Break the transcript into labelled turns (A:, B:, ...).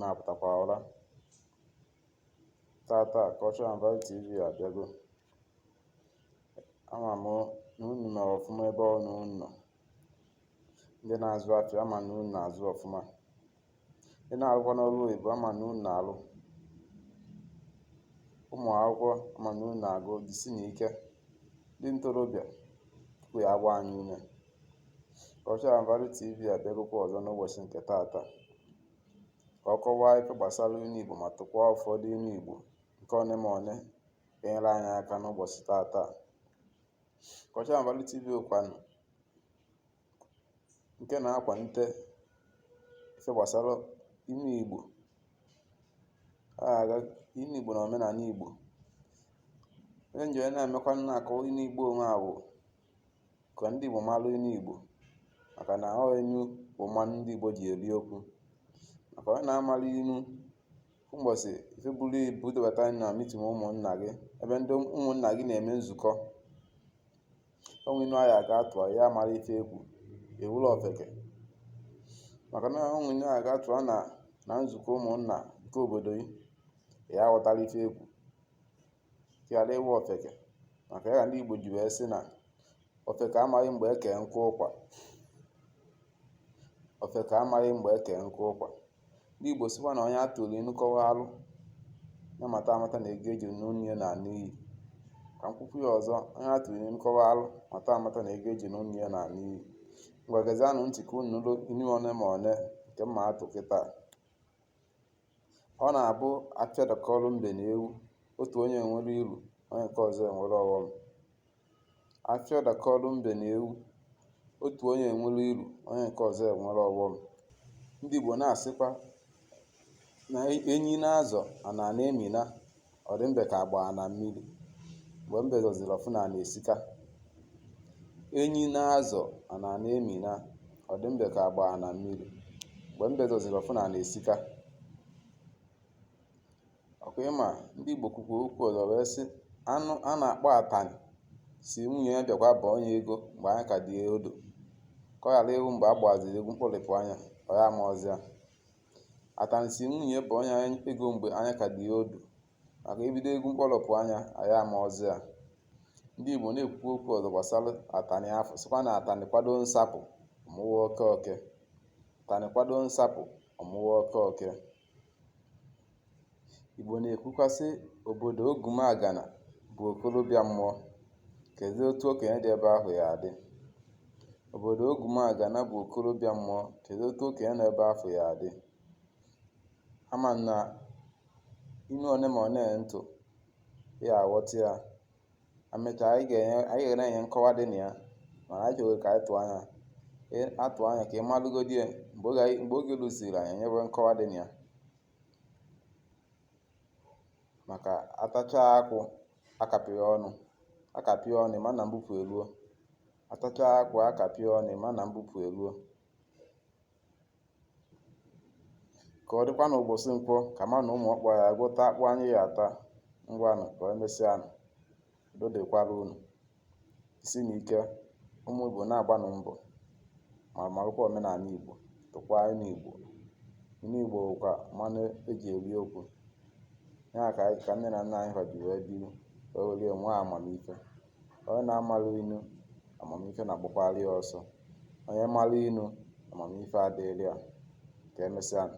A: Unu apụtakwa ụra? Tata Culture and Value TV abịago. Ama m na unu mere ọfụma ebe ọ na unu nọ. Ndị na-azụ afịa, ama na unu na-azụ ọfụma. Ndị na-arụkwa n'ọrụ oyibo, ama na unu na-arụ. Ụmụ akwụkwọ, ama na unu na-agụ, jisinụ ike. Ndị ntorobịa, Chukwu ya agba anyị ume. Culture and Value TV abịagokwa ọzọ n'ụbọchị nke tata ka ọ kọwaa ife gbasara inu Igbo ma tụkwaa ụfọdụ inu Igbo nke one ma one ga-enyere anyị aka n'ụbọchị tata. Culture and Value TV kwanụ nke na-akwalite ife gbasara inu Igbo, inu Igbo na omenala Igbo. Onye nje na-emekwa na-akọwa inu Igbo onwe a bụ ka ndị Igbo malụ inu Igbo, maka na ọ inu bụ mmanụ ndị Igbo ji eri okwu. Maka onye na-amalụ inu, ụbọchị ife buru ibu debata na meeting ụmụnna gị, ebe ndị ụmụnna gị na-eme nzukọ, onwe inu aya ga-atụọ ya amara ife ekwu, ewuru ofeke. Maka na onwe inu aya ga-atụọ na nzukọ ụmụnna nke obodo gị, ya aghọtara ife ekwu, ghara ịwụ ofeke. Maka ya ndị Igbo ji wee sị na ofeke amaghị mgbe eke nkụ ụkwa. Ofeke amaghị mgbe eke nkụ ụkwa. Ndị Igbo sịkwa na onye atụrụ inu kọwalụ ya mata amata na ego eji n'ụlọ ya na-ana iyi. Ka m kwukwu ya ọzọ, onye atụrụ inu kọwalụ mata amata na ego eji n'ụlọ ya na-ana iyi. Ngwa, gezianụ ntị ka unu nụrụ inu one ma one nke mma atụ kịta. Ọ na-abụ apịadakọrọ mbe na ewu, otu onye enwere iru, onye nke ọzọ enwere ọghọm. Apịadakọrọ mbe na ewu, otu onye enwere iru, onye nke ọzọ enwere ọghọm. Ndị Igbo na-asịkwa na enyi na-azọ ana na-emina, ọ dị mbe ka agbaa na mmiri. Mgbe mbe zọziri ọfụ na ana esika. Enyi na-azọ ana na-emina, ọ dị mbe ka agbaa na mmiri. Mgbe mbe zọziri ọfụ na ana esika. Ọkwa ịma ndị Igbo kwukwa okwu ọzọ wee sị anụ a na-akpọ atanị si nwunye ya bịakwa bọọ ya ego mgbe anya ka dị odo, ka ọ ghara ịwụ mgbe a gbaziri egwu mkpọrịpụ anya ọ ya ama ọzọ. Atanị si nwunye bọọ ya ego mgbe anya ka dị odo, maka ebido egwu mkpọrọpụ anya aya ama ọzọ ya. Ndị Igbo na-ekwukwa okwu ọzọ gbasara atanị afọ, sịkwa na atanị kwado nsapụ ọmụwa oke oke. Atanị kwado nsapụ ọmụwa oke oke. Igbo na-ekwukwa sị obodo Ogumagana bụ okorobịa mmụọ, kedu otu okenye dị ebe ahụ ya adị? Obodo Ogumagana bụ okorobịa mmụọ, kedu otu okenye nọ ebe ahụ ya adị? Ama na inu one ma one ntụ ya aghọta ya. Emechaa anyị ga na-enye nkọwa dị na ya, mana anyị chọrọ ka anyị tụọ anya, atụ anya ka ị malụgodi ya. Mgbe oge rụziri, anyị enyebe nkọwa dị na ya. Maka atachaa akwụ akapịghị ọnụ, akapịa ọnụ ịma na mbupụ eruo. Atachaa akwụ akapịa ọnụ ịma na mbupụ eruo. Ka ọ dịkwa n'ụbọchị nkwọ, ka ma na ụmụ ọkpọ ya agwọta akpụ anyị ya ata. Ngwanụ, ka emesịanụ. Udo dịkwara unu. Isi na ike, ụmụ Igbo, na-agbanụ mbọ ma marụkwa omenala Igbo, tụkwa inu Igbo. Inu Igbo bụkwa mmanụ eji eri okwu ya ka anyị ka nne na nna anyị ha ji wee biri wee were nwee amamife. Onye na-amalụ inu, amamife na-agbakwara ya ọsọ. Onye malụ inu, amamife adịrị ya. Ka emesịanụ.